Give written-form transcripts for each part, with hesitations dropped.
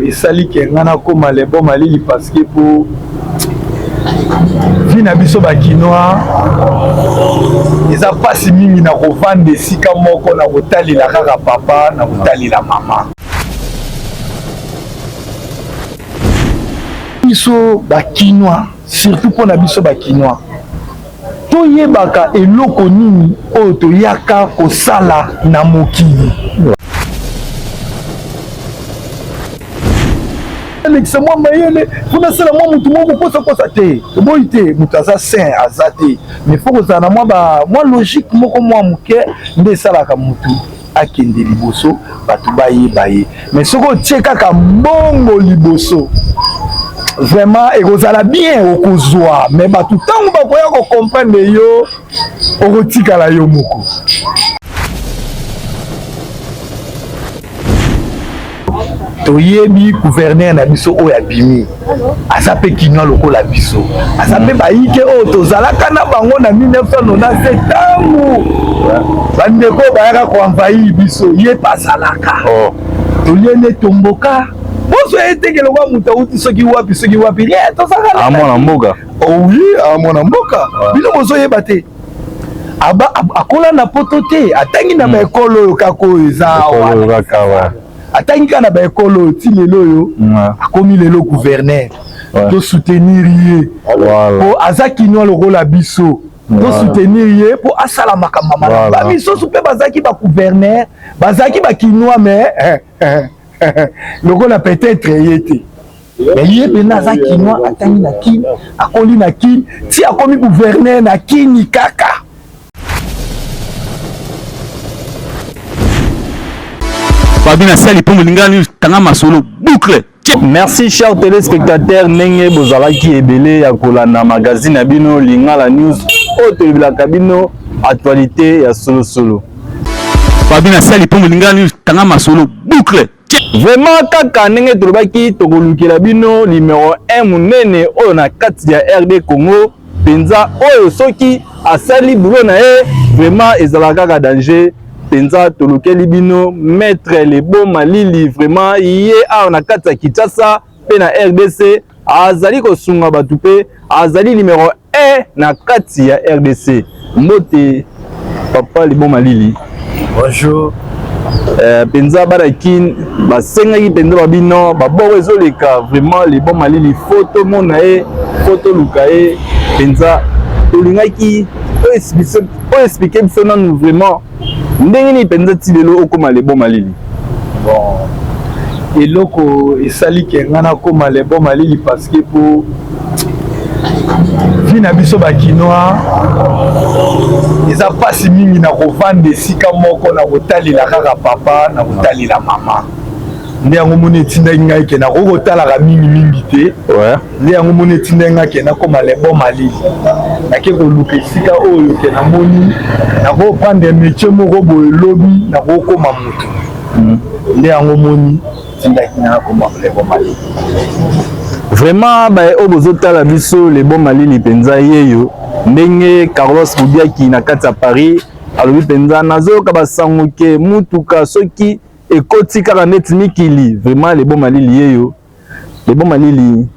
Esali ke nga nakoma le bon malili parce que po vie na biso ba kinois eza mpasi mingi na kovanda esika moko na kotalela kaka papa na kotalela mama. Biso ba kinois, surtout mpo na biso ba kinois, toyebaka eloko nini oyo toyaka kosala na mokili. Alekisa mwa mayele mpo nasala mwa motu moko kokosakosa te, toboyi te, moto aza saint aza te, mais fo kozala na mwa ba mwa logique moko mwa moke nde esalaka motu akende liboso, bato bayeba ye. Mais soki otie kaka mbongo liboso, vraiment ekozala bien, okozwa, mais bato ntango bakoya kocomprendre yo, okotikala yo moko. Toyebi gouverneur na biso oyo abimi aza mpe kinois lokola biso, aza mpe bayike oyo tozalaka na bango na 1997 ntango bandeko bayaka koenvahir biso, ye mpe azalaka. Oh. Tolie nde tomboka boso ye teke lokola moto awuti soki wapi soki wapi, rien, tozalaka mwana mboka. Oh oui, mwana mboka. Bino bozoyeba te, aba akola na poto te, atangi na baekole oyo kaka oyo eza awa, atangi kaka na baekole oyo ti lelo oyo akomi lelo gouverneur. Tosoutenir ye po aza kinois lokola biso, tosoutenir ye mpo asala makambo malamu. Bamisusu mpe bazalaki bagouverneur, bazalaki bakinois, mais lokola peut-être ye te. Mais ye mpena aza kinois, atangi na Kini, akoli na Kini, ti akomi gouverneur na Kini kaka. Fabi na sali mpo molingani tanga masolo boucle. Merci chers téléspectateurs, ndenge bozalaki ebele ya kolanda magazine na bino Lingala News oyo tolobelaka bino actualité ya solo solo. Fabi na sali mpo molingani tanga masolo boucle. Vraiment kaka ndenge tolobaki, tokolukela bino numero 1 monene oyo na kati ya RD Congo mpenza, oyo soki asali boulot na ye vraiment ezalaka kaka danger mpenza. Tolukeli bino maître Lebo Malili, vraiment ye awa na kati ya Kinshasa mpe na RDC azali kosunga bato mpe azali numero 1 na kati ya RDC. Mbote papa Lebo Malili. Bonjour. Mpenza bana Kin basengaki mpenza babino baboko ezoleka, vraiment Lebo Malili fo tomona ye, fo toluka ye mpenza. Tolingaki oyo explique biso nanu vraiment ndenge nini mpenza ti lelo okóma Lebo Malili. Bon, eloko esali ke nga nakóma Lebo Malili parce que po vie na biso ba kinois eza mpasi mingi na kovanda esika moko na kotalela kaka papa na kotalela mama. Nde yango moni etindaki ngai ke nakoki kotalaka mingimingi te. Nde yango moni etindaki ngai ke nakóma Lebo Malili, nake koluka esika oyo ke namoni nakoprendre métier moko boye, lobi nakokóma motu. Nde yango moni etindaki ngai nakóma Lebo Malili. Vraiment baye oyo bozotala biso, Lebo Malili mpenza yeyo, ndenge Carlos Mubiaki na kati ya Paris alobi mpenza, nazoyoka basango ke mutuka soki ekoti kaka neti mikili. Vraiment Lebo Malili yeyo. Lebo Malili,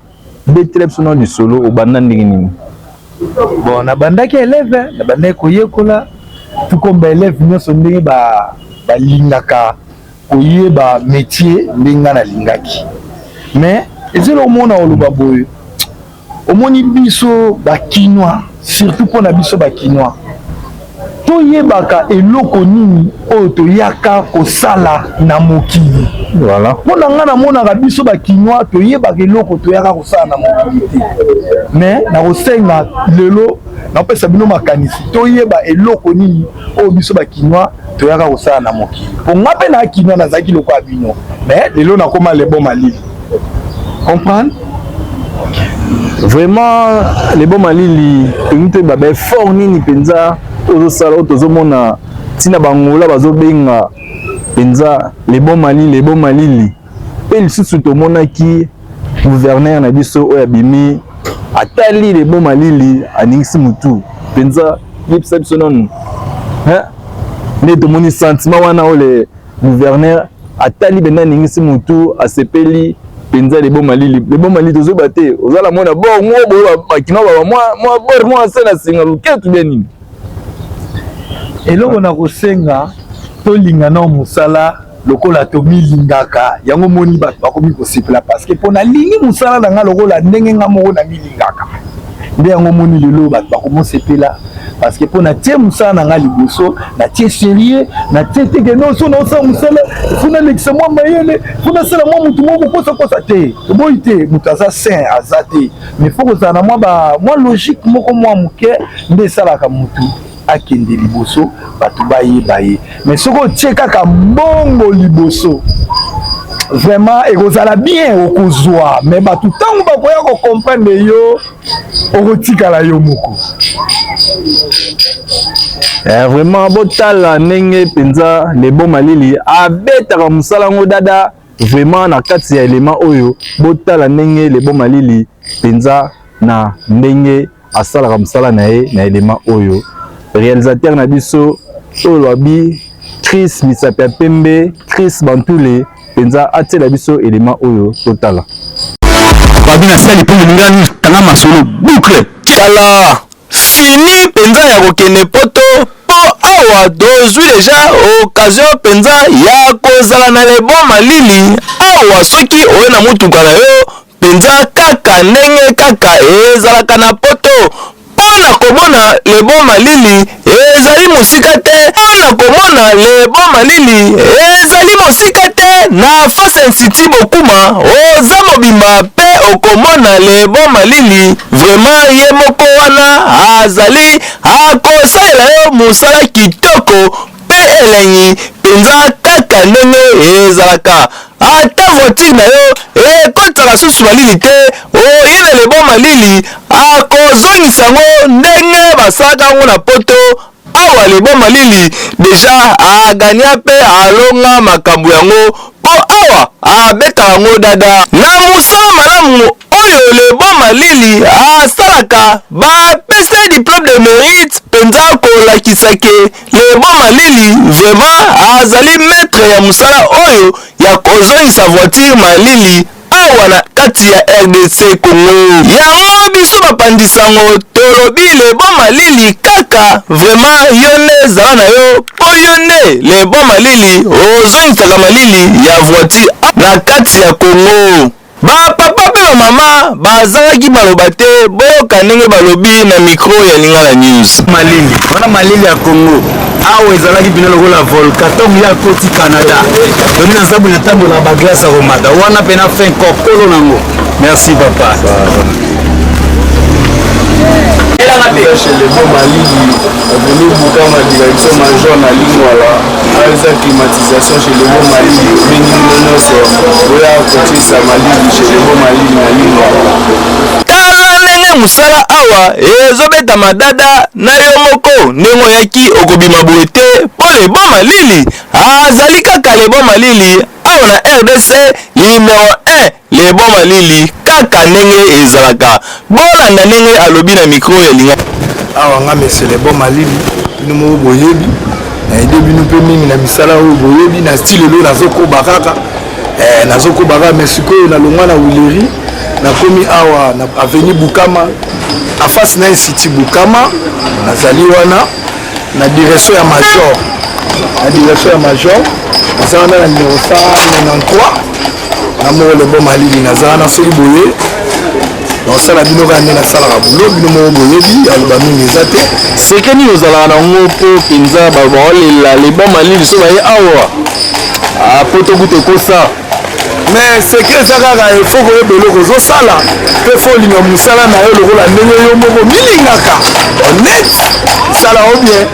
betela biso na lisolo, obanda ndenge nini? Bon, nabandaki élève, nabandaki koyekola tukomba élève nyonso ndenge balingaka koyeba métier ndenge nga nalingaki. Mais ezali omona oloba boye, omoni biso bakinois, surtout mpo na biso bakinois, toyebaka eloko nini oyo toyaka kosala na mokili. Mpo na ngai namonaka biso bakinois toyebaka eloko toyaka kosala na mokili te. Mais nakosenga lelo, nakopesa bino makanisi, toyeba eloko nini oyo biso bakinois toyaka kosala na mokili. Mpo nga mpe na kinois nazalaki lokola bino, mais lelo nakóma Lebo Malili, comprendre? Vraiment Lebo Malili, tolingi toyeba baeffort nini mpenza ozosala oyo tozomona ntina bangola bazobenga mpenza Lebo Malili, Lebo Malili. Mpe lisusu tomonaki gouverneur na biso oyo abimi, atali Lebo Malili, aningisi mutu mpenza. Yebisa biso nanu nde tomoni sentiment wana oyo le gouverneur. Atali mpenza, aningisi motu, asepeli mpenza. Lebo Malili, Lebo Malili, tozoyeba te ozala mona bor moko boye, bakino baba mwa bor mwa se na singa luketu bia nini. Eloko na kosenga, tolinga nao mosala lokola tomilingaka. Yango moni bato bakomi kosepela, parce que mpo nalingi mosala na nga lokola ndenge nga moko namilingaka nde yango moni lelo bato bakomosepela, parce que mpo natie mosala na nga liboso, natie sérieux, natie teke nyonso, naosala mosala, faut nalekisa mwa mayele, faut nasala mwa motu moko kokosakosa te. Toboyi te, moto aza saint aza te, mais faut kozala na mwa logique moko mwa moke nde esalaka motu akende liboso, bato bayeba ye. Mais soki otie kaka mbongo liboso, vraiment ekozala bien, okozwa, mais bato ntango bakoya kocomprendre yo, okotikala yo moko. Vraiment, botala ndenge mpenza Lebo Malili abetaka mosala yango dada. Vraiment, na kati ya elema oyo, botala ndenge Lebo Malili mpenza na ndenge asalaka mosala na ye na elema oyo. Réalisateur na biso oyo lobi Chris Misapi ya pembe, Chris Bantule mpenza atiela biso elema oyo, totala. Babi na sali mpo molingani tanga masolo boucle. Tala, fini mpenza ya kokende Poto, mpo awa tozwi déjà occasion mpenza ya kozala na Lebo Malili awa. Soki oye na motuka na yo mpenza, kaka ndenge kaka ezalaka na Poto, mpo na komona Lebo Malili ezali mosika te. Mpo na komona Lebo Malili ezali mosika te. Na face Institut Bokuma, oza mobimba mpe okomona Lebo Malili. Vraiment, ye moko wana azali, akosalela yo mosala kitoko mpe elengi mpenza, kaka ndenge ezalaka. Ata voiture na yo ekotaka susu malili te, oye na Lebo Malili, akozongisa yango ndenge basalaka yango na Poto. Awa Lebo Malili déjà aganya mpe alonga makambo yango, mpo awa abetaka yango dada. Na mosala malamu oyo Lebo Malili asalaka, bapesa ye diplôme de mérite mpenza, kolakisa ke Lebo Malili vraiment azali maître ya mosala oyo ya kozongisa voiture malili awa na kati ya RDC Congo. Yango biso bapandisango tolobi Lebo Malili kaka. Vraiment, yo nde ezala na yo, mpo yo nde Lebo Malili ozongisaka malili ya voiture na kati ya Congo. Bapapa mpe bamama bazangaki baloba te. Boyoka ndenge balobi na micro ya Lingala News. Malili wana, malili ya Congo awa ezalaki mpena lokola volcan. Ntongo ye akoti Canada, toni na nzambe natambola baglace, akomata wana mpena fin kokolo nango. Merci papa. Chez Lebo Malili, avenue Bukama, direction Major na Lingwala. Awa eza climatisation chez Lebo Malili. Obengi bino nyonso oya kotisa malili chez Lebo Malili na Lingwala. Tala ndenge mosala awa ezobetama dada. Na yo moko ndenge oyaki, okobima boye te, mpo Lebo Malili azali kaka Lebo Malili awa na RDC numéro 1. Lebo Malili kaka ndenge ezalaka. Bolanda ndenge alobi na micro ya Linga. Awa nga monsieur Lebo Malili, bino moko boyebi, nayebi bino mpe mingi na misala oyo boyebi na style. Oyo nazokoba kaka, nazokoba kaka, mais sikoyo nalongwa na Huilerie, nakomi awa na avenue Bukama, en face na Institut Bukama. Nazali wana na direction ya Major, na direction ya Major. Naza wana na numéro 193 na moko Lebo Malili. Naza wana, soki boye nasala bino kaka nde nasalaka bulo, bino moko boyebi, aloba mingi eza te. Secret nini ozalaka nango mpo mpenza baolela Lebo Malili so baye awa po tokuta ekosa? Mais secret eza kaka il faut koyeba eloko ozosala, mpe faut olinga mosala na yo lokola ndenge yo moko milingaka. Honnête, sala o bien.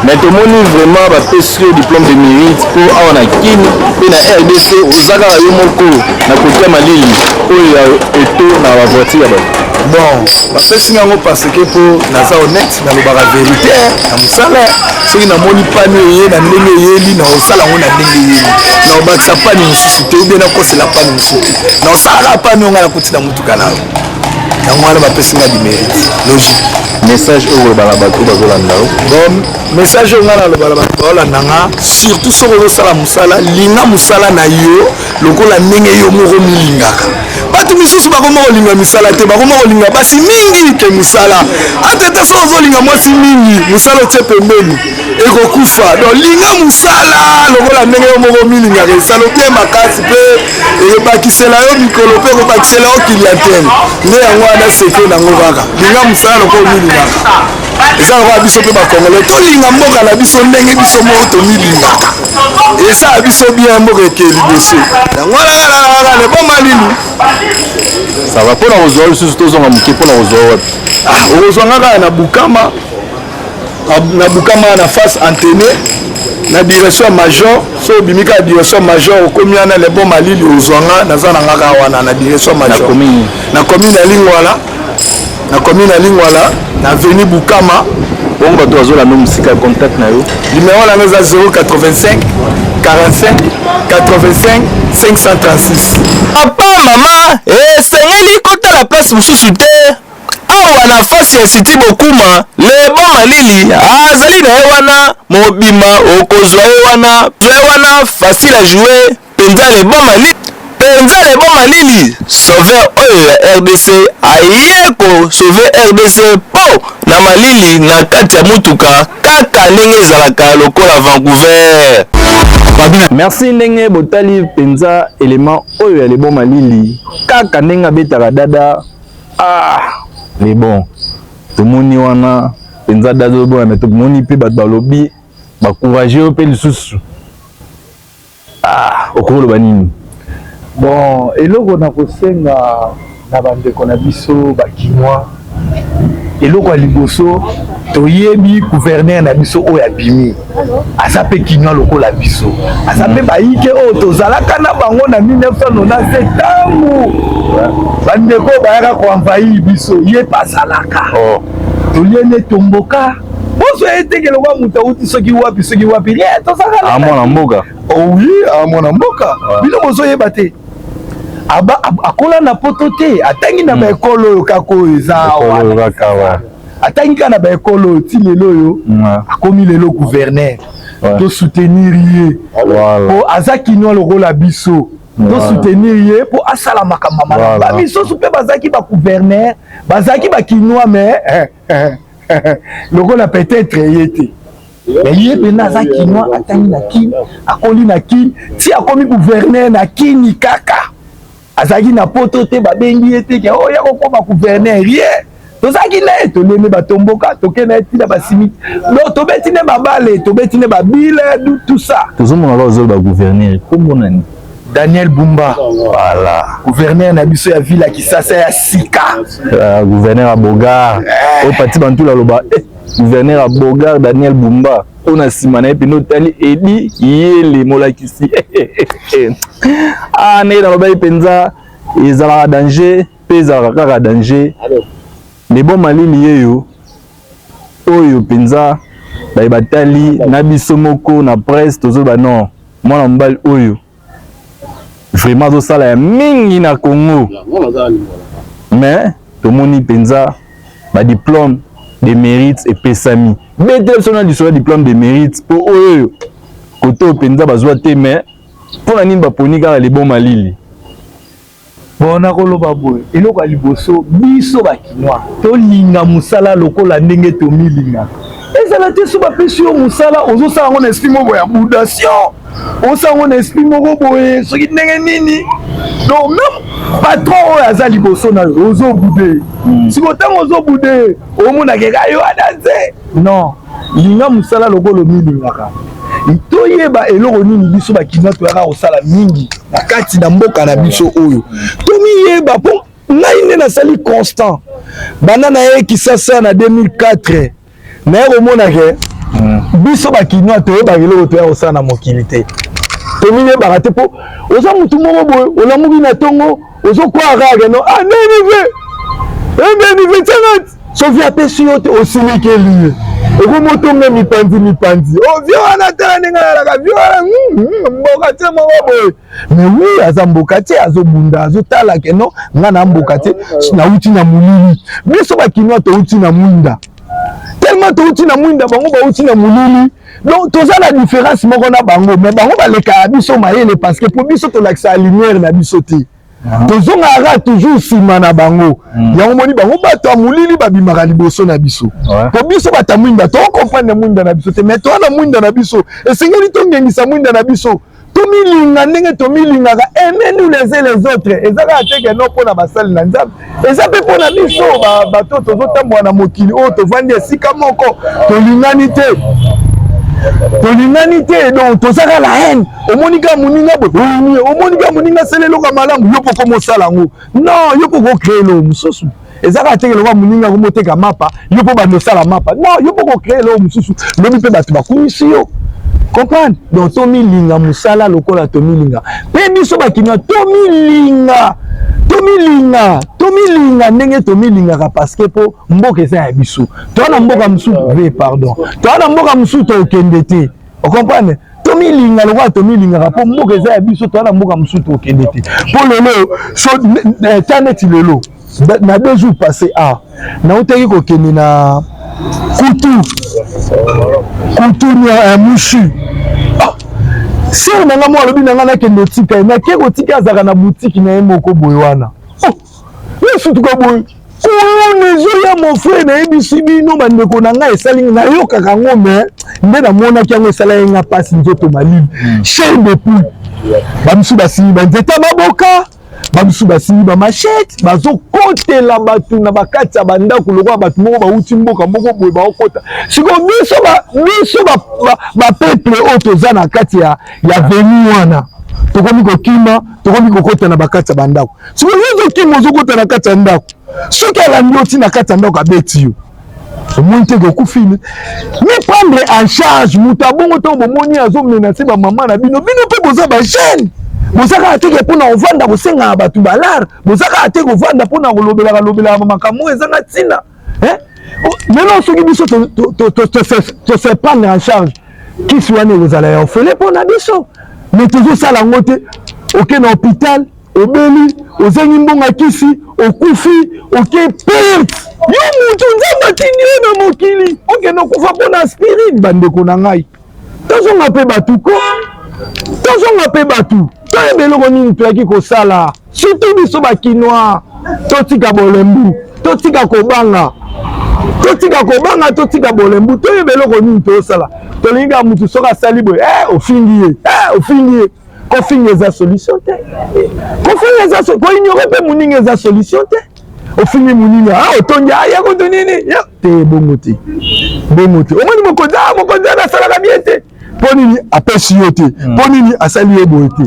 Mais tomoni vraiment bapesi yo diplôme de mérite, mpo awa na Kini mpe na RDC oza kaka yo moko na kotia malili oyo ya eto na bavoiture ya bato. Bon, bapesi yango parce que mpo naza honnête, nalobaka vérité na mosala. Soki namoni panne eye na ndenge eyeli, naosala yango na ndenge eyeli, naobakisa panne mosusu te, ubie nakosela panne mosusu te, naosalaka panne oyo ngai nakuti na motuka na yo. Yango wana bapesi nga du mérite, logique. Message oyo koloba na bato oyo bazolanda yo? Bon, message oyo ngai naloba na bato baolanda nga, surtout soki ozosala mosala, linga mosala na yo lokola ndenge yo moko milingaka. Bato misusu bakoma kolinga misala te, bakoma kolinga basi mingi ke mosala. Ata te soki ozolinga mwasi mingi, mosala otie pembeni ekokufa. Donc linga mosala lokola ndenge yo moko milingaka, esala bien makasi mpe ekobakisela yo mikolo mpe ekobakisela yo clientèle. Nde yango wana seke nango kaka, linga mosala lokola omilingaka. Eza lokola biso mpe bakongole tolinga mboka na biso ndenge biso moko tomilingaka, esala biso bien, mboka eke liboso. Yango wana kaka le bon malili. Ça va. Mpona kozwa lisusu, tozonga moke, mpona kozwa wapi? Okozwa nga kaka na Bukama, na Bukama, na face antenne, na direction ya major. So obimi kaka direction major, okomi wana, le bon malili, ozwa nga. Naza na nga kaka wana na direction major, na commune ya Lingwala, na commune ya Lingwala, na avenue Bukama. Bongo bato bazolanda mosika, contact na yo? Numéro na nga eza 085 45 85 536. Papa, mama, esengeli kotala place mosusu te. Awa na face ya City Bokuma, le bon malili azali na ye wana mobimba. Okozwa ye wana, zwa ye wana, facile à jouer mpenza. Le bon malili mpenza, le bon malili, sauveur oyo ya RDC, aye kosauver RDC mpo na malili na kati ya mutuka, kaka ndenge ezalaka lokola Vancouver. Merci ndenge botali mpenza élément oyo ya le bon malili, kaka ndenge abetaka dada. Ah, le bon, tomoni wana mpenza dada oyo, me tomoni mpe bato balobi bacourage oyo mpe lisusu. Ah, okoki koloba nini? Bon, eloko na kosenga na bandeko na biso bakinois, eloko ya liboso, toyebi gouverneur na biso oyo abimi aza mpe kinois lokola biso, aza mpe bayike oyo tozalaka na bango na 1997, ntango bandeko oyo bayaka koenvahir biso, ye mpe azalaka. Tolie tomboka boso ye teke lokwa moto awuti soki wapi, soki wapi, rien, tozalaka. Mwana mboka. Oh oui, mwana mboka. Bino bozoyeba te, akola na poto te, atangi na baekole oyo kaka oyo eza awa, atangi kaka na baekole oyo ti lelo oyo akomi lelo gouverneur. Tosoutenir ye po aza kinois lokola biso. Tosoutenir ye mpo asala makambo malamu. Bamisusu mpe bazalaki bagouverneur, bazalaki bakinois, mais lokola peut-être ye te. Mais ye mpena aza kinois, atangi na Kini, akoli na Kini, ti akomi gouverneur na Kini kaka. Azalaki na poto te, babengi ye te ke oyo ya kokoma gouverneur. Rien, tozalaki na ye, tolemi batomboka, toke na ye ntina basimi. Donc tobeti nde babale, tobeti nde babile, tout ça. Tozomona kaka ozoloba gouverneur, kombo nani? Daniel Bumba. Voilà. Gouverneur na biso ya ville ya Kisasa ya sika. Gouverneur ya Bogar oyo pati bantula aloba, gouverneur ya Bogar Daniel Bumba, oyo na nsima na ye mpena otali Edi Yele molakisi. Ah, ndenge nalobaki mpenza, ezalaka danger mpe ezalaka kaka danger. Le bon malili yeyo oyo mpenza, baye batali na biso moko na presse, tozoloba non, mwana mobali oyo vraiment azosala ya mingi na Congo. Mais tomoni mpenza badiplôme de mérite epesami. Betela biso na lisolo ya diplôme de mérite, mpo oyo kote oyo mpenza bazwa te, mais mpo na nini baponi kaka le bon malili? Bon, nakoloba boye, eloko ya liboso, biso bakinois tolinga mosala lokola ndenge tomilingaka. Ezala te so bapesi yo mosala, ozosala yango na esprit moko ya boudation, osala yango na esprit moko boye soki ndenge nini. Donc même patron oyo aza liboso na yo, ozobouder. Siko ntango ozobouder, omonaka eka yo wana te. Non, linga mosala lokola omilingaka. Toyeba eloko nini biso bakinois toyaka kosala mingi na kati na mboka na biso oyo. Tomiyeba, mpo ngai nde nasali constant banda na ye Kisasa na 2004, naye komona ke biso bakinois toyebaka eloko toya kosala na mokili te, tomiyebaka te. Mpo oza motu moko boye, olamuki na ntongo, ozokwaka kaka ke no, ah, ndeni ve endeni ve tianga. Soki apesi yo te, osilikeli ye, okomi otonga mipanzi mipanzi. O vie wana, tala ndenge ayalaka vie wana, mboka te moko boye. Mais oui, aza mboka te, azobunda, azotala ke non, nga na mboka te, nauti na molili. Biso bakinois touti na mwinda. Tellement touti na mwinda, bango bauti na molili. Donc toza na différence moko na bango, mais bango balekaka biso mayele parce que po biso tolakisaka lumière na biso te. Tozongaka toujours nsima na bango. Yango moni bango bato ya molili babimaka liboso na biso. Po biso bato ya mwinda tocomprendre mwinda na biso te, mais toza na mwinda na biso, esengeli tongengisa mwinda na biso. Tomilinga ndenge tomilingaka, aimez-nous les uns les autres. Eza kaka te que non mpona basali na Nzambe, eza mpe mpona biso bato tozotambola na mokili oyo, tovandi esika moko, tolingani te, tolingani te. Donc tozaka la haine. Omoni kaka moninga boye, omoni kaka moninga asala eloko ya malamu, yo mpo komosala yango. Non, yo mpo kocréer eloko mosusu. Eza kaka teke lokola moninga komoteka mapa, yo mpo bando osala mapa. Non, yo mpo kocréer eloko mosusu, lobi mpe bato bakumisi yo. Comprendre? Donc tomilinga mosala lokola tomilinga mpe biso bakinois, tomilinga, tomilinga, tomilinga ndenge tomilingaka, parce que mpo mboka eza ya biso. Toza na mboka mosusu ve, pardon, toza na mboka mosusu tokende te. Ocomprendre? Tomilinga lokola tomilingaka mpo mboka eza ya biso. Toza na mboka mosusu tokende te. Mpo lelo so ta neti lelo na 2 jours passé a nautaki kokende na kutu kutu mushu. Sœur na nga mo alobi na nga nakende otika ye, nake kotika. Azalaka na boutique na ye moko boye wana. Yesutuka boye, kuluna ezoya. Mon frère, nayebisi bino, bandeko na ngai, esali nayokaka yango, mais nde namonaki yango, esalaki nga mpasi, nzoto malili, chair de poule. Bamisu basimbi banzete ya maboka, bamisu basimbi bamachettes, bazokotela bato na bakati ya bandako lokola bato moko bauti mboka moko boye baokota. Sikoyo biso bapeuple oyo toza na kati ya avenue wana, tokomi kokima, tokomi kokota na bakati ya bandako. Sikoyo yo ozokima, ozokota na kati ya ndako. Soki alandi oti na kati ya ndako, abeti yo, omoni te kokufi. Mi prendre en charge moto abongo. Ntango bomoni azomenacer bamama na bino, bino mpe boza bajeunes, boza kaka teke mpona kovanda kosengaka bato balare, boza kaka te kovanda mpona kolobelaka lobelaka makambo oyo ezanga ntina. Lelo soki biso tose prendre en charge, kisi wana ekozala ya ofele mpona biso, mais tozosala yango te. Oke na hôpital, obeli, ozangi mbongo ya kisi, okufi, oke perte. Yo mutu Nzambe atindi yo na mokili, okende okufa mpona aspirine? Bandeko na ngai, tozonga mpe bato ko, tozonga mpe bato, toyeba eloko nini toyaki kosala. Surtout biso bakinois, totika bolembu, totika kobanga, totika kobanga, totika bolembu, toyeba eloko nini tozosala. Tolingi kaka mutu soki asali boye, ofingi ye, ofingi ye. Kofinga eza solution te. Kofinga eza, koignorer mpe moninga eza solution te. Ofingi moninga, ah, otongi, ah, ya kutu nini te, bongo te, bongo te. Omoni mokonzi, ah, mokonzi wana asalaka bien te. Mpo nini apesi yo te? Mpo nini asali ye boye te?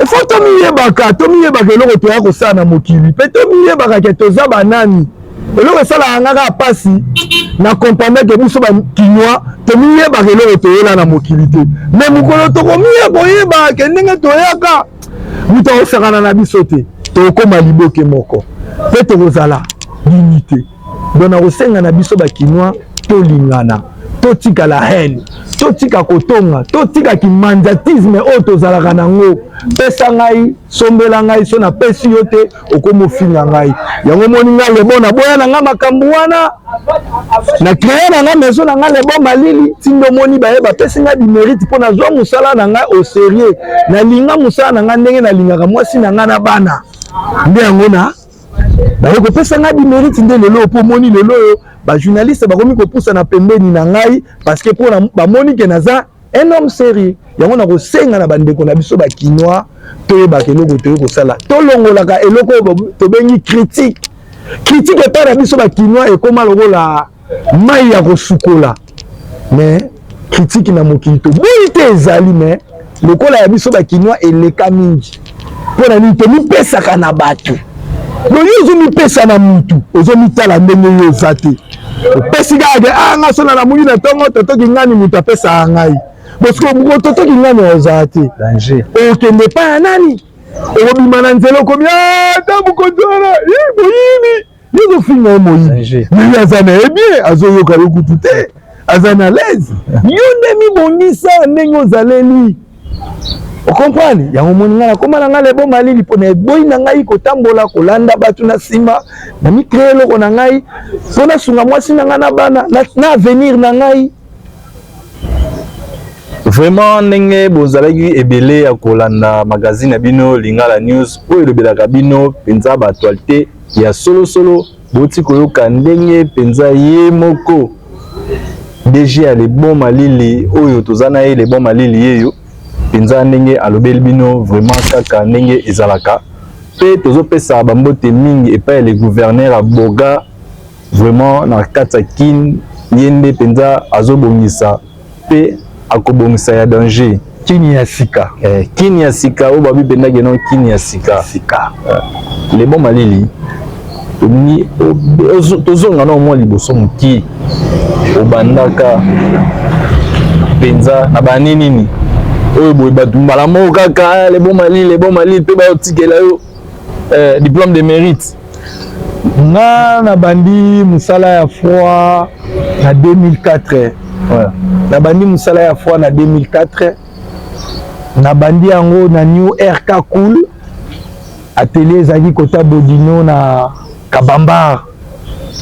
Il faut tomiyebaka, tomiyebaka eloko toya kosala na mokili, mpe tomiyebaka que toza banani. Eloko esalaka nga kaka mpasi na comprendre que biso bakinois tomiyebaka eloko toyela na mokili te. Mais mokolo tokomiya koyeba que ndenge toyaka, moto akosakana na biso te. Tokokóma liboke moko mpe tokozala unité. Donc nakosenga na biso bakinois, tolingana, totika la haine, totika kotonga, totika kimandiatisme oyo tozalaka nango. Pesa ngai, sombela ngai, so napesi yo te, okomi ofinga ngai. Yango moni ngai lebo naboya na ngai makambo wana. Na créer na ngai maison na ngai Lebo Malili. Ntindo omoni baye bapesi ngai bimérite mpo nazwa mosala na ngai au sérieux. Nalinga mosala na ngai ndenge nalingaka mwasi na ngai na bana. Nde yango na baye kopesa ngai bimérite. Nde lelo mpo omoni lelo oyo bajournaliste bakomi kopusa na pembeni na ngai, parce que mpo bamoni que naza un homme sérieux. Yango na kosenga na bandeko na biso bakinois, toyebaka eloko toyei kosala, tolongolaka eloko oyo tobengi critique. Critique epai na biso bakinois ekóma lokola mai ya kosukola. Mais critique na mokili toboyi te, ezali, mais lokola ya biso bakinois eleka mingi. Mpo na nini tomipesaka na bato? Boye ozomipesa na mutu, ozomitala ndenge yo oza te. Opesi kaka que ah, nga so na namuki na ntongo, totoki ngani, moto apesaka ngai bosiko, totoki ngani ozala te. Okende epai ya nani? Okobima na nzela, okomi ata mokonzi wana moyibi. Yo ozofinga ye moyibi, mais ye aza na ye bien, azoyoka yo kutu te, aza na l'aise. Yo nde mibongisa ndenge ozaleli. Ocomprendre? Yango omoni ngai nakoma na ngai lebo malili mpo na eboyi na ngai kotambola kolanda bato na nsima, na micree eloko na ngai mpo nasunga mwasi na ngai na bana na avenir na ngai. Vraiment ndenge bozalaki ebele ya kolanda magazine na bino Lingala News oyo elobelaka bino mpenza ba actualité ya solosolo, boti koyoka ndenge mpenza ye moko DG ya Le Bon Malili oyo toza na ye Le Bon Malili yeyo mpenza ndenge alobeli bino vraiment kaka ndenge ezalaka mpe tozopesa bambote mingi epai ya le gouverneur ya Boga vraiment na kati ya Kin, ye nde mpenza azobongisa mpe akobongisa ya danger. Kini ya sika. Eh, Kini ya sika oyo babi mpenza keno Kini ya sika. Sika. Eh, Le Bon Malili tolingi tozonga na mwa liboso moke obandaka mpenza na bani nini oyo boye bato mbala moko kaka ah, Le Bon Malili, Le Bon Malili mpe bayotikela yo eh, diplôme de mérite. Nga nabandi mosala ya froid na 2004. Ouais. Nabandi mosala ya froid na 2004. Nabandi yango na New RK Cool. Atelier ezalaki kota Bodino na Kabambar.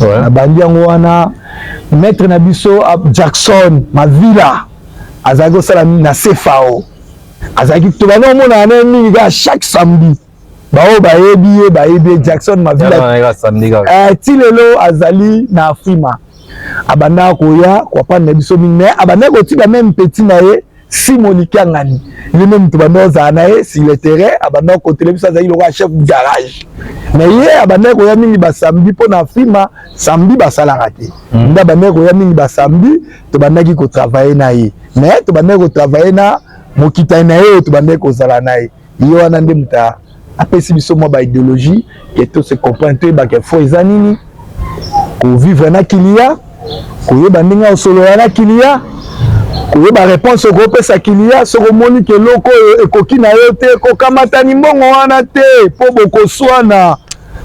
Ouais. Nabandi yango wana maître na biso Jackson Mavila azalaki kosala na CFAO. Azalaki tobanda komonana na ye mingi kaka chaque samedi. Baoyo bayebi ye bayebi ye Jackson Mavila eh, ti lelo azali na Afrima. Abandaka koya koapprendre na biso mingi, mais abandaki kotika meme petit na ye Simon Kiangani, ye nde moto banda ozala na ye sur le terrain, abandaki kotele biso, azalaki lokola chef du garage. Mais ye abandaki koya mingi ba samedi mpo na Afrima samedi basalaka te. Nde abandaki koya mingi ba samedi, tobandaki kotravailler na ye, mais tobandaki kotravailler na mokitani na ye oyo tobandaki kozala na ye. Ye wana nde moto apesi biso mwa ba idéologie ke to se comprendre, toyeba ke fo eza nini, kovivre na kiliya, koyeba ndenge osolola na kiliya, koyeba réponse okopesa kiliya soki omoni ke eloko oyo ekoki na yo te, kokamata mbongo wana te mpo bokoswana.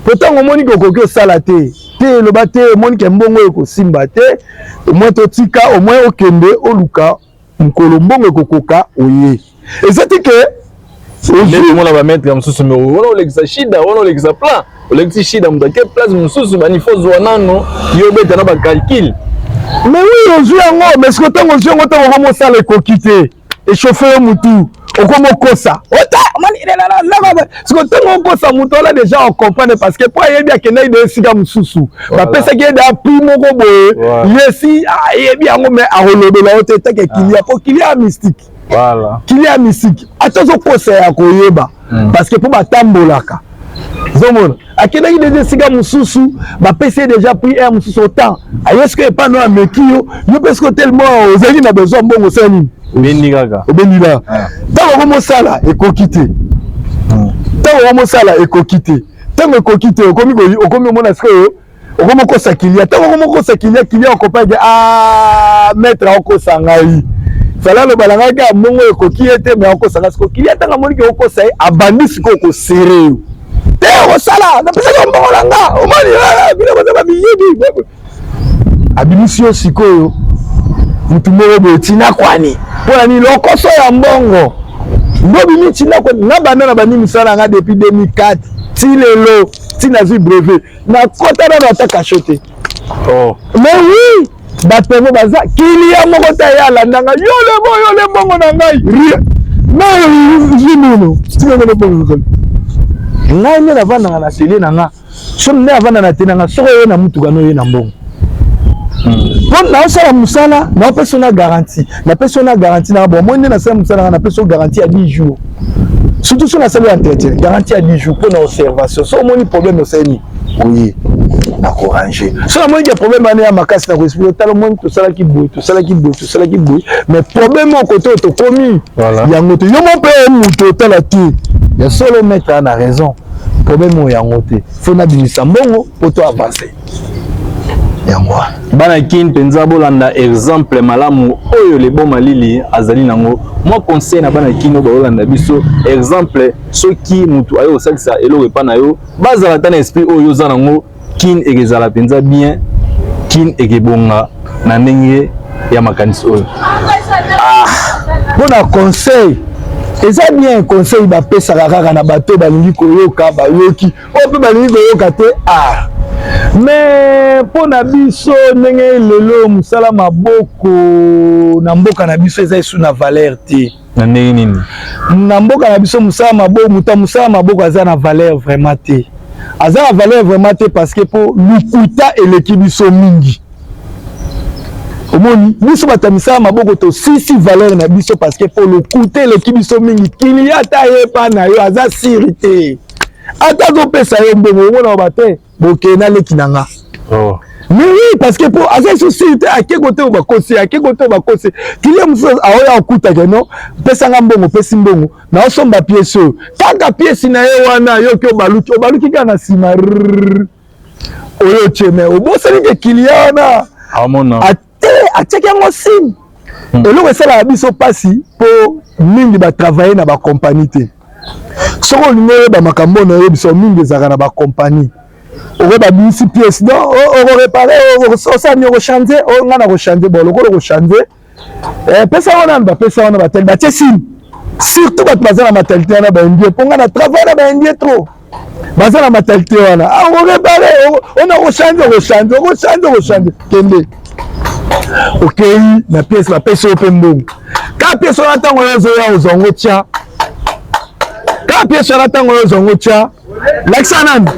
Po ntango omoni ke okoki osala te te, eloba te, omoni ke mbongo oyo ekosimba te, au moins totika, au moins okende oluka mokolo mbongo ekokoka oye. Eza te ke omona ba maître mosusu mais wana olekisa shida, wana olekisa plan, olekisi shida moto ake place mosusu bani fo zwa nano yo obeta na ba calcul. Mais oui, ozwi yango, mais sikoyo ntango ozwi yango, ntango okomi osala ekoki te, echauffe yo mutu, okomi okosa ota sikoyo ntango okosa mutu wana déjà ocomprendre, parce que po ayebi akendaki de esika mosusu, bapesaki ye da prix moko boye, ye si ayebi yango, mais akolobela yo te take kilia, po kilia ya mystique. Voilà. Kilia mystique ata ozokosa ya koyeba, parce que po batambolaka ozomona akendaki deja esika mosusu, bapesi ye deja prix air mosusu, autant aye sikoyo epa no ameki yo, yo mpe sikoyo tellement ozalaki na besoin mbongo, osala nini? Obendi kaka, obendi la. Ntango okomosala ekoki te, ntango okomosala ekoki te, ntango ekoki te, okomi omona sikoyo okomi okosa kilia. Ntango okomi okosa kilia, kilia okopake a maître akokosa ngai, fala aloba na ngai kaka mbongo ekoki ye te, mais akosa ngai. Sikoyo kilia ntango amoni ke okosa ye, abandi sikoyo kosere yo te, okosala napesaki mbongo na nga, omoni bino boza bamiyibi, abimisi yo sikoyo mutu moko boye tina kwani mpona nini lokoso ya mbongo nde obimi tina kwani. Nga banda na bandi misala na nga depuis 2004 ti lelo ti nazwi brevet, nakota nano ata kasho te. Oh. Mais oui, bato yango baza kilia moko te ye alandanga yo lebo yo le mbongo na ngai rien mais zwi nono tikanga na mbongo ngai nde navandaka na atelier na nga, so nde avanda na atelier na nga, soki oye na mutuka no oye na mbongo mpo naosala mosala, naopesa na garantie, napesi yo na garantie na bon moi nde nasala mosala nga, napesi yo garantie ya 10 jours, surtout so nasali entretien, garantie ya 10 jours mpo na observation. So omoni problème osali oye nakorange, so namoni ke problème wana ya makasi, na koexplike tala omoni tosalaki boye, tosalaki boye, tosalaki boye, mais problème oyo kote oyo tokomi yango te, yo mo mpe moto otala te ya solo maître na raison, problème oyo yango te, fo nabimisa mbongo mpo to avance yango wana. Bana Kin mpenza bolanda exemple malamu oyo Le Bon Malili azali nango. Mwa conseil na bana Kin oyo baolanda biso, exemple soki mutu aye kosalisa eloko epa na yo, bazala ata na esprit oyo oza nango, Kin ekezala mpenza bien, Kin ekebonga na ndenge ya makanisi oyo. Mpona conseil Eza bien conseil bapesaka kaka na bato balingi koyoka, bayoki, oyo mpe balingi koyoka te. Ah, mais mpo na biso, ndenge lelo mosala maboko na mboka na biso eza esu na valeur te. Na ndenge nini? Na mboka na biso, mosala maboko, moto ya mosala maboko aza na valeur vraiment te, aza na valeur vraiment te, parce que mpo lukuta eleki biso mingi. Omoni, biso bato ya misala maboko tosisi valeur na biso, parce que mpo lokuta eleki biso mingi. Client ata ayepa na yo, aza sûr te. Ata azopesa yo mbongo, omona ba te, bokee naleki na nga. Oh. Mais oui, parce que po aza lisusu sûr te. Ake kote oyo bakosi, ake kote oyo bakosi. Client mosusu aoya okutake no, pesanga mbongo, opesi mbongo, naosomba pièce oyo. Kaka pièce na ye wana, yoki obaluki, obaluki kaka na nsima, oyo otie, mais obosani ke client wana amona ate atiaki yango signe. Eloko esalaka biso mpasi, mpo mingi batravaille na bakompagnie te. Soki olingi oyeba makambo oyo nayebisa, mingi ezalaka na bakompagnie. Okoyeba bimisi pièce, donc okoréparer, osala nini, okochange. Nga na kochange, bon, lokola okochange, pesa wana, bapesa wana, batali, batie signe. Surtout bato baza na mentalité wana, baindien, mpo nga na travaille na baindien trop, baza na mentalité wana. Okoréparer, ona okochange, okochange, okochange, okochange, kende. Okei na pièce, bapesi yo mpe mbongo. Ka pièce wana, ntango oyo ozoya, ozwa yango, tia ka pièce wana. Ntango oyo ozwa yango, tia, lakisa nani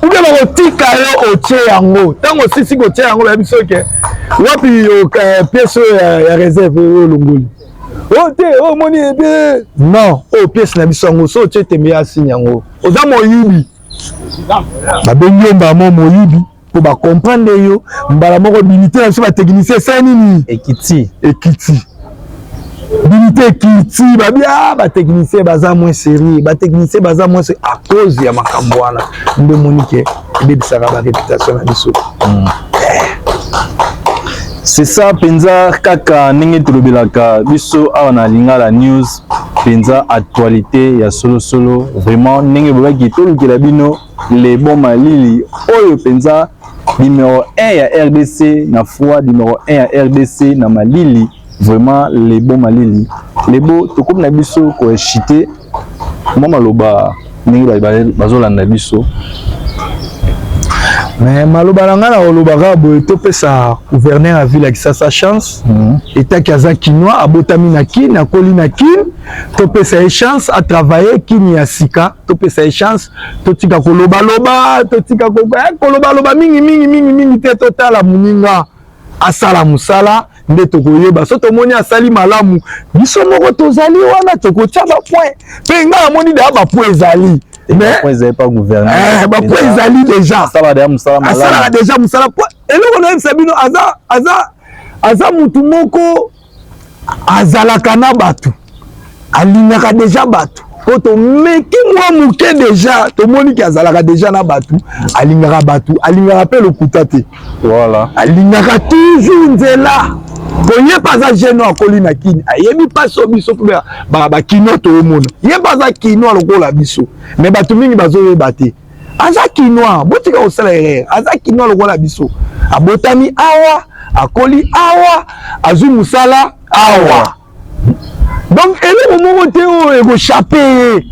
ube bakotika yo. Otie yango, ntango osisi kotia yango, bayebi soki wapi pièce oyo ya réserve oyo olongoli. Oyo te, oyo omoni ebe non, oyo pièce na biso yango. So otie tembe ya signe yango, oza moyibi. Babengi yo mbamo moyibi mpo bacomprendre yo mbala moko. Dignité na biso batechnicien esali nini? Ekiti. Ekiti, dignité ekiti. Babi ah, batechnicien baza moins sérieux, batechnicien baza moins sérieux à cause ya makambo wana. Nde omoni ke ebebisaka baréputation na biso. C'est ça mpenza, kaka ndenge tolobelaka biso awa na Lingala News, mpenza actualité ya solosolo vraiment. Ndenge bolobaki, tolukela bino le bon malili oyo mpenza numéro 1 ya RDC na froid, numéro 1 ya RDC na malili, vraiment le bon malili. Lebo, tokomi na biso koeshite mwa maloba ndenge bazolanda biso. Mais maloba na ngai na kolobaka boye: topesa gouverneur ya ville ya Kisasa chance. Etaki aza Kinois, abotami na Kine, akoli na Kine, topesa ye chance atravaille Kini ya sika. Topesa ye chance, totika kolobaloba, totika kolobaloba mingi mingi mingi mingi te. Totala moninga asala mosala, nde tokoyeba. So tomoni asali malamu, biso moko tozali wana, tokotia bapoint. Mpe ngai namoni deya bapoint ezali. Bapoint ezali déjà, asalaka déjà mosala. Eloko nayebisa bino, aza mutu moko azalaka na bato, alingaka déjà bato. Po tomeki mwa moke déjà, tomoniki azalaka déjà na bato, alingaka bato, alingaka mpe lokuta te. Alingaka toujours nzela. Po ye mpe aza jeune oyo akoli na Kini, ayebi mpasi oyo biso mpe bakinois toomona. Ye mpe aza Kinois lokola biso, mais bato mingi bazoyeba te aza Kinois. Botika kosala erreur, aza Kinois lokola biso. Abotami awa, akoli awa, azwi mosala awa, donc eloko moko te oyo ekochape ye.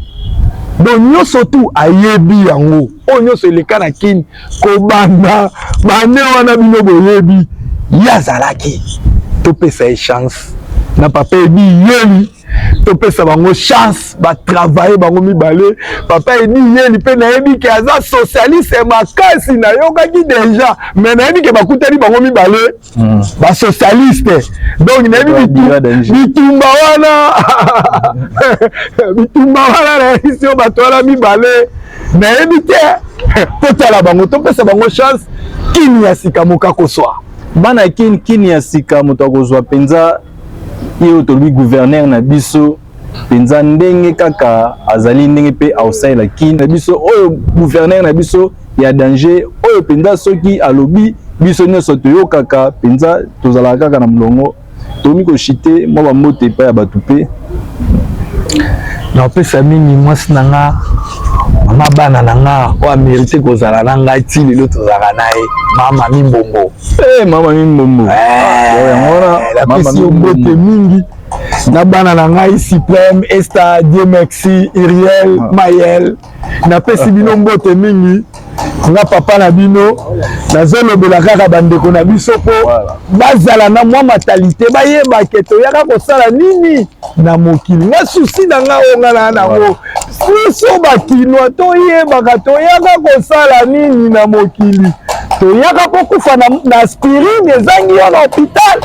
Donc nyonso tu ayebi yango, oyo nyonso eleka na Kini kobanda bane wana, bino boyebi ye azalaki. Topesa ye chance na papa Edi Yeli, topesa bango chance batravaille bango mibale. Papa Edi Yeli mpe nayebi ke aza socialiste makasi, nayokaki déjà, mais nayebi ke bakutani bango mibale basocialiste, donc nayebi bitumba wana, bitumba wana nayebi si bato wana mibale, nayebi te. Totala bango, topesa bango chance. Kini ya sika, moka koswa. Bana Kini, Kini ya sika, moto akozwa mpenza ye oyo tolobi gouverneur na biso mpenza, ndenge kaka azali, ndenge mpe aosalela Kini na biso. Oyo gouverneur na biso ya danger, oyo mpenza soki alobi, biso nyonso toyokaka mpenza, tozalaka kaka na molongo. Tokomi koshite mwa bambote epai ya bato mpe. Napesa mingi mwasi na nga, mama bana na nga, oyo amérite kozala na ngai ti lelo, tozalaka na ye, mama Mimbombo. Hey, mama Mimbombo. Napesi yo mbote mingi. Na bana na ngai Suprême, Esta, Dieu merci, Iriel, ah. Mayel. Napesi bino mbote mingi. Nga papa na bino nazolobela kaka bandeko na biso mpo bazala na mwa mentalité, bayeba ke toyaka kosala nini na mokili. Nga souci na nga oyo nga naa nango, biso bakinois toyebaka toyaka kosala nini na mokili. Toyaka mpo kufa na, na aspirine ezangi yo na hôpital,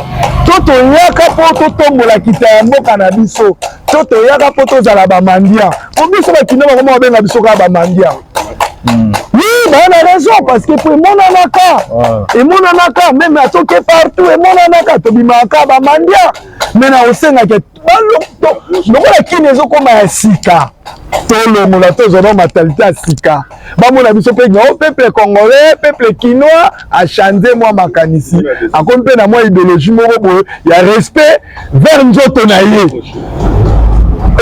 to toyaka mpo totombola kita ya mboka na biso, to toyaka mpo tozala bamandia? Mpo biso bakinois bakoma babenga biso kaka bamandia. Oui, baa na raison, parce que po emonanaka, emonanaka même atoke partout, emonanaka tobimaka bamandia. Me na osengaka lokola kini ezokóma ya sika, tolongola, tozwa ba mentalité ya sika, bamona biso mpe o peuple congolais, peuple kinois achange mwa makanisi, akomi mpe na mwa idéologie moko boye ya respect vers nzoto na ye.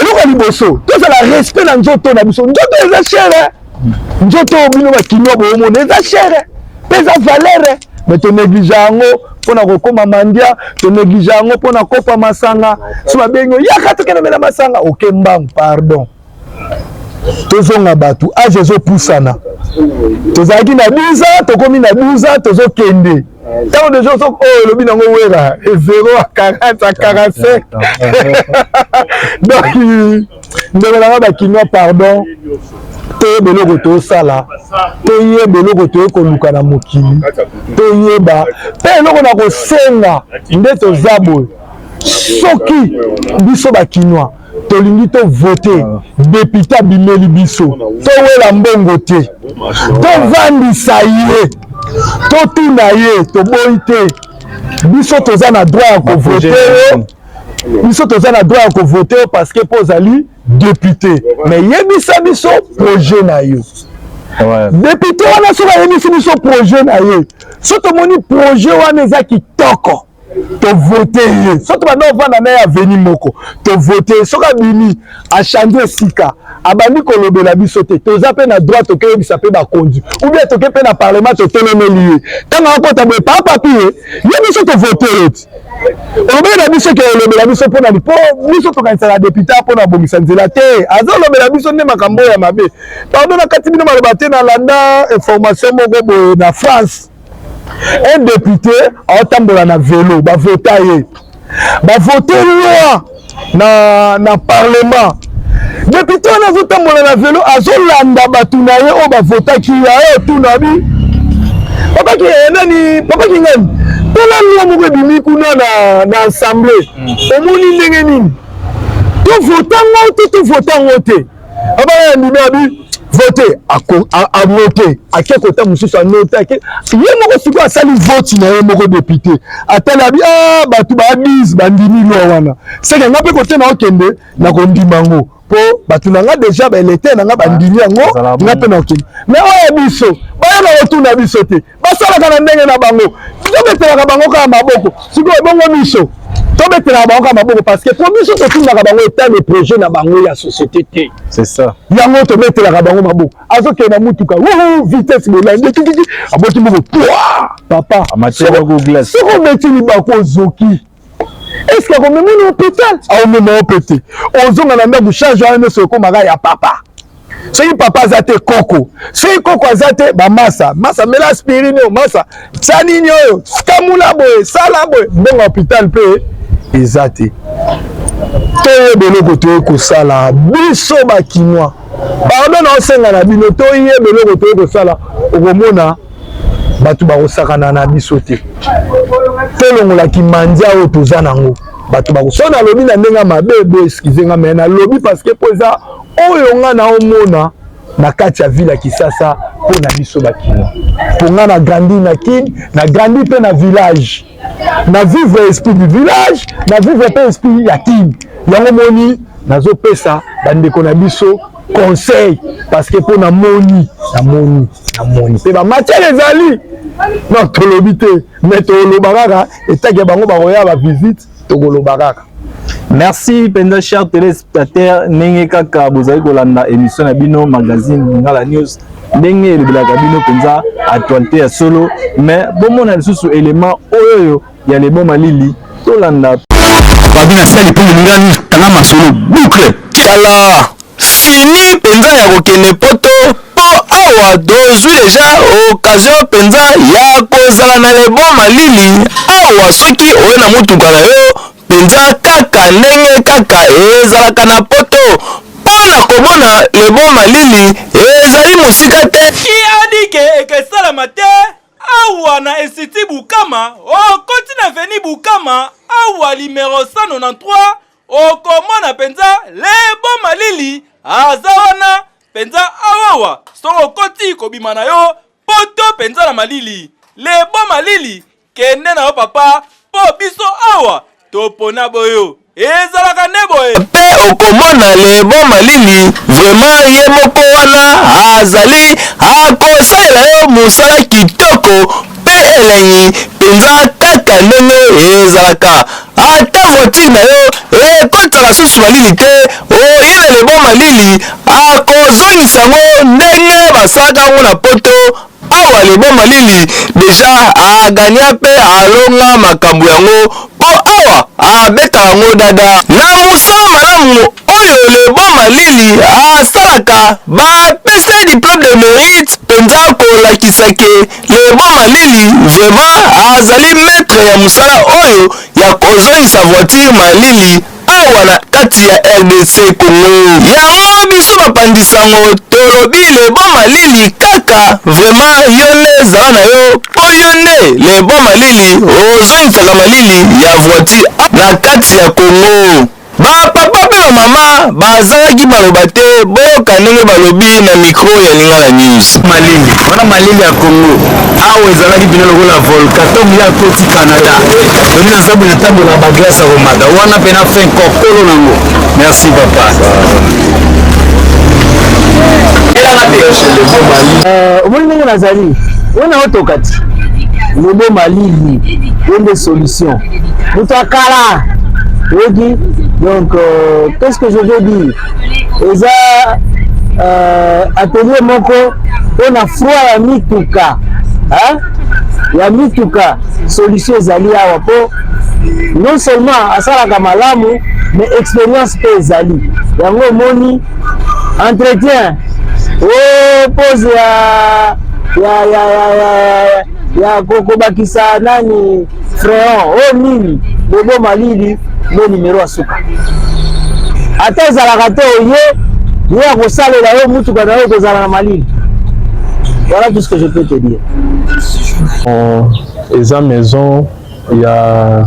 Eloko ya liboso, tozala respect na nzoto na biso. Nzoto eza cher. Nzoto oyo bino bakinois boomona eza cher mpe eza valeur, mais tonéglige yango mpona kokóma mandia, tonéglige yango mpona kopa masanga. So babengi yaka tokende mela masanga, oke mbangu. Pardon, tozonga bato. Âge ezopusana. Tozalaki na 12 ans, tokomi na 12 ans, tozokende. Ntango deja oyo olobi nango wera 0 à 40 à 45. Donc ndeko nanga bakinois, pardon, toyeba eloko tosala, toyeba eloko toye koluka na mokili, toyeba mpe eloko na kosenga. Nde toza boye, soki biso bakinois tolingi tovote député abimeli biso, towela mbongo te, tovandisa ye, totuna ye. Toboyi te, biso toza na droit ya kovote yo, biso toza na droit ya kovote yo, parce que mpo ozali député. Mais yebisa biso projet na yo. Député wana, soki ayebisi biso projet na ye, so tomoni projet wana eza kitoko, tovote ye. So tobanda ovanda na ye avenue moko, tovote ye. Soki abimi, achange esika, abandi kolobela biso te, toza mpe na droit tokeyebisa mpe bakonzi, ou bien toke mpe na parlement, totelemeli ye. Ntango akota boye, papapi ye ye, biso tovote ye ti olobeli na biso ke olobela biso mpona mpo biso tokanisaka député mpona abongisa nzela te, azolobela biso nde makambo oyo ya mabe. Pardon, na kati bino maloba te. Nalanda information moko boye na France, un député aotambola na vélo, bavota ye, bavote loi na parlement. Député wana azotambola na vélo, azolanda bato na ye oyo bavotaki ye. Aye otuna bi papaki nani, papaki ngani, tala loi moko ebimi kuna na assemblée, omoni ndenge nini? Tovota ngo te, tovota ngo te. Abala ya ndimi abi vote, anote, ake kota mosusu, anote, ake ye moko. Sikoyo asali vote na ye moko. Député atali, abi ah, bato ba 10 bandimi loi wana, seke nga mpe kote na okende na kondima yango, mpo bato na nga déjà, baélecteur na nga bandimi yango, nga mpe na okende. Mais oyo biso bayaka kotuna biso te, basalaka na ndenge na bango, tobetelaka bango kaka maboko. Sikoyo ebongo biso tobetelaka bango kaka maboko, parce que po biso totindaka bango état de projet na bango ya société te. C'est ça. Yango tobetelaka bango maboko. Azokende na mutuka, wuhu, vitesse bolandi, kikiki, aboti moko pwa. Papa, soki obeti libaku, ozoki, est ce que akomema na hôpital? Aomema yo mpe te. Ozonga na ndako, charge wana nyonso ekomaka ya papa. Soki papa aza te, koko. Soki koko aza te, bamasa masa, mela aspirine oyo, masa tia nini oyo, kamula boye, sala boye. Mbongo ya hôpital mpe eza te. Toyeba eloko toye kosala, biso bakinois. Pardon, na osenga na bino, toyeba eloko toye kosala. Okomona bato bakosakana na biso te. Tolongolaki mandia oyo toza nango. Bato bako so nalobi na ndenge ya mabe, bo excuse nga, mais nalobi parce que mpo eza oyo nga naomona na kati ya ville ya Kisasa. Mpo na biso bakinois, mpo nga na grandi na Kin, na grandi mpe na village, na vivre esprit du village, na vivre mpe esprit ya Kin. Yango moni nazopesa bandeko na biso conseil, parce que mpo namoni, namoni, namoni mpe bamatière ezali. Non, tolobi te, mais toloba kaka etake bango bakoya bavisite, tokoloba kaka. Merci mpenza, cher téléspectateur, ndenge kaka bozali kolanda émission na bino magazine Lingala News, ndenge elobelaka bino mpenza actualité ya solo. Mais bomona lisusu élément oyo ya Lebo Malili, tolanda. Babi na sali mpo moninga tanga masolo boucle. Tala, fini mpenza ya kokende Poto, mpo awa tozwi deja occasion mpenza ya kozala na lebo malili. Awa soki oye na motuka na yo mpenza, kaka ndenge kaka ezalaka na Poto, mpo na komona lebo malili ezali mosika te. Ki adike ekesalama te awa na Institut Bukama. Okoti na avenue Bukama awa, numéro 193, okomona mpenza Lebo Malili aza wana mpenza awawa. Soki okoti, kobima na yo Poto mpenza na malili. Lebo Malili, kende na yo papa, mpo biso awa topona boyo ezalaka nde boye. Mpe okomona Lebo Malili vraiment ye moko wana azali, akosalela yo mosala kitoko mpe elengi mpenza, kaka ndenge ezalaka. Ata voiture na yo ekotaka susu malili te, oye na Lebo Malili, akozongisa yango ndenge basalaka yango na Poto. Awa Lebo Malili deja aganya mpe alonga makambo yango, mpo awa abetaka yango dada na mosala malamu oyo Lebo Malili asalaka. Bapesa diplôme de mérite mpenza kolakisa ke Lebo Malili vraiment azali maître ya mosala oyo ya kozongisa voiture malili awa na kati ya RDC Congo. Yango biso bapandisango tolobi, Lebo Malili kaka vraiment, yo nde zala na yo, mpo yo nde Lebo Malili ozongisaka malili ya voiture na kati ya Congo. Bapapa mpe bamama bazalaki maloba te. Boyoka ndenge balobi na micro ya Lingala News. Malili wana, malili ya Congo awa ezalaki mpena lokola volcan. Ntongo ye akoti Canada, toni naza boye, natambola baglace ya komata wana mpena fin kokolo nango. Merci papa. Omoni ndenge nazali oyo, otoka ti Lebo Malili, ye nde solution, moto akala oyoki. Donc qu'est ce que je veux dire, eza atelier moko mpona froid ya mituka, hein? Ya mituka, solution ezali awa, mpo non seulement asalaka malamu, mais expérience mpe ezali. Yango omoni entretien o pose ya kobakisa nani, freon o nini, Lebo Malili nde numéro ya suka. Ata ezalaka te, oye, ye akosalela yo mutuka na yo ekozala na malili. Voilà tout ce que je peux te dire. Eza maison ya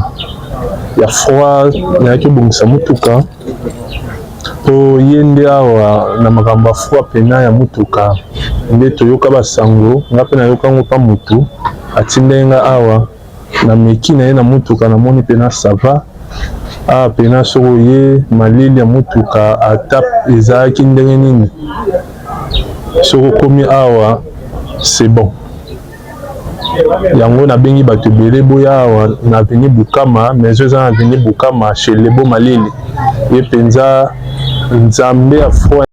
froid. Nayaki obongisa motuka mpo ye nde awa na makambo ya froid pena ya motuka nde toyoka basango. Nga mpe nayoka yango mpa motu atindai nga awa. Nameki na ye na motuka, namoni mpena ça va awa mpena. Soki oye, malili ya motuka ata ezalaki ndenge nini, soki okomi awa, c'est bon. Yango nabengi bato ebele, boya awa na avenue Bukama. Maison eza na avenue Bukama, chez Lebo Malili. Ye mpenza nzambe ya froid.